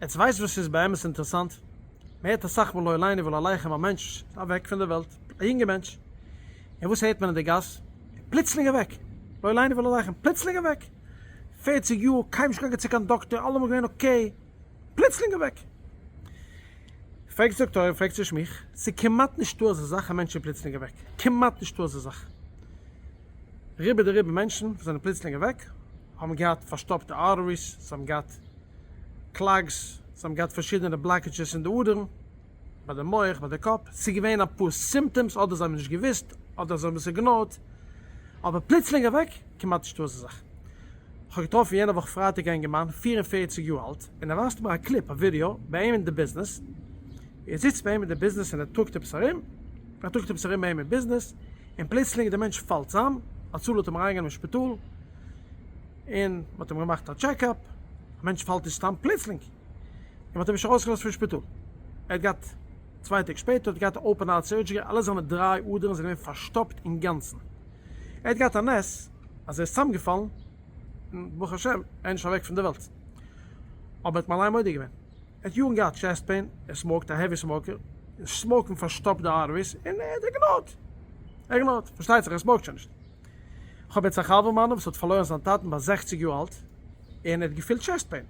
עטס ווייסט וואס איז באמת אינטערעסאנט? מען הערט אסאך מאל לא עלינו ולא עליכם א מענטש איז אוועק פון די וועלט, א יונגע מענטש, און וואס הערט מען אין די גאס? פלוצלינג אוועק! לא עלינו ולא עליכם, פלוצלינג אוועק! פערציג יאר קיינמאל נישט געגאנגען צו קיין דאקטער, אלעמאל געווען okay, פלוצלינג אוועק! פרעגטס דאקטוירים, פרעגטס נישט מיך, ס'איז כמעט נישטא אזא זאך א מענטש איז פלוצלינג אוועק, כמעט נישטא אזא זאך. רובא דרובא מענטשן וואס זענען פלוצלינג אוועק האבן געהאט פארשטאפטע arteries, זיי האבן געהאט clogs, זיי האבן געהאט פארשידענע blockages אין די אדערן, ביי די מח, ביי די קאפ, ס'איז געווען אפאר symptoms, אדער זיי האבן נישט געוואוסט, אדער זיי האבן עס ignore ט, אבער פלוצלינג אוועק, כמעט נישטא אזא זאך. כ'האב געטראפן יענע וואך פרייטאג א אינגערמאן, 44 יאר אלט, און ער ווייזט מיר א קליפ, א ווידעא, ביי אים אין די ביזנעס, ער זיצט ביי אים אין די ביזנעס און ער טראגט עפעס ארום, ער טראגט עפעס ארום ביי אים אין ביזנעס, און פלוצלינג די מענטש פאלט צאם, הצלה האט אים אריינגענומען אין שפיטאל, און מען האט אים געמאכט א checkup, א מענטש פאלט נישט סתם פלוצלינג, און מען האט אים נישט ארויסגעלאזט פון שפיטאל, ער האט געהאט, צוויי טעג שפעטער האט ער געהאט open heart surgery, אלע זיינע דריי אדערן זענען געווען פארשטאפט אינגאנצן, ער האט געהאט א נס אז ער איז צאמגעפאלן, און ברוך השם ער איז נישט אוועק פון די וועלט, אבער ער האט מיר אליין מודה געווען, ער האט יארן געהאט chest pain, ער smoke ט, א heavy smoker, און smoke ן פארשטאפט די arteries, און ער האט ignored, ignored, פארשטייט זיך ער smoke ט שוין נישט. כ'האב יעצט א חבר מיינער וואס האט פארלוירן זיין טאטן ביי זעכציג יאר אלט, און ער האט געפילט chest pain. ער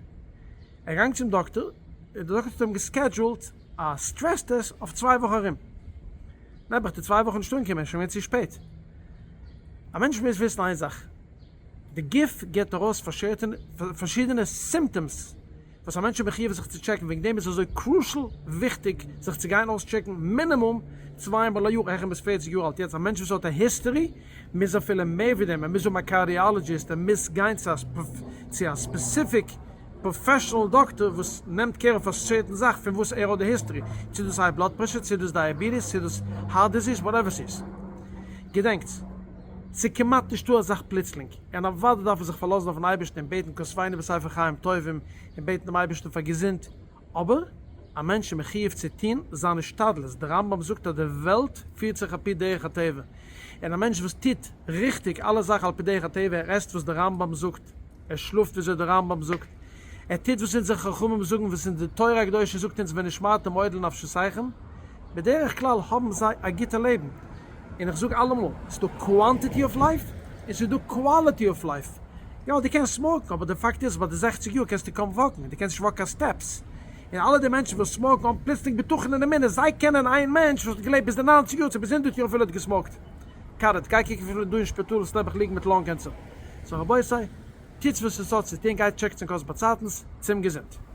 איז געגאנגען צום דאקטער, און די דאקטער האט אים גע schedule ט א stress test אויף צוויי וואכן ארום. נעבעך די צוויי וואכן נישט אנגעקומען, שוין געווען צו שפעט. א מענטש מוז וויסן איין זאך, די גוף גיבט ארויס פארשידענע symptoms וואס א מענטש איז מחיוב זיך צו טשעקן, וועגן דעם איז אזוי crucial וויכטיג זיך צו גיין אויסטשעקן מינימום צוויי מאל א יאר העכער ביז פערציג יאר אלט, יעצט א מענטש וואס האט א history מוז אפילו מער ווי דעם, ער מוז האבן א cardiologist, ער מוז גיין צו א specific professional דאקטאר וואס נעמט care אויף א certain זאך פון וואס ער האט די history, צו דאס high blood pressure, צו דאס diabetes, צו דאס heart disease, whatever ס'איז. געדענקטס, ס'איז כמעט נישטא א זאך פלוצלינג. און אוודאי דארף מען זיך פארלאזן אויפן אייבערשטן און בעטן כתבנו בספר חיים טובים און בעטן דעם אייבערשטן פאר געזונט, אבער א מענטש איז מחיוב צו טון זיין השתדלות, דער רמב"ם זאגט אז די וועלט פירט זיך על פי דרך הטבע, און א מענטש וואס טוט ריכטיג אלע זאכן על פי דרך הטבע, ער עסט וואס דער רמב"ם זאגט, ער שלאפט וויאזוי דער רמב"ם זאגט, ער טוט וואס אונזערע חכמים זאגן, וואס אונז די תורה הקדושה זאגט אונז ונשמרתם מאוד לנפשותיכם, בדרך כלל האבן זיי א גוטע לעבן. און איך זאג אלעמאל, ס'איז דא quantity of life און ס'איז דא quality of life. יא, דו קענסט smoke ן, אבער די פאקט איז ביי די זעכציג יאר קענסטו קוים walk ן, דו קענסט נישט walk ן קיין steps. און אלע די מענטשן וואס smoke ן האבן פלוצלינג בטחון אין אמונה, זיי קענען איין מענטש וואס האט געלעבט ביז די ניינציג יאר צו ביז הונדערט יאר אפילו האט גע smoke ט. cut it, גיי קוק וויפיל איז דא אין שפיטאל וואס נעבעך ליגן מיט lung cancer. so רבותי, טוטס וואס עס האט צו טון, גייט טשעקטס און קאסט באצייטנס, צום געזונט.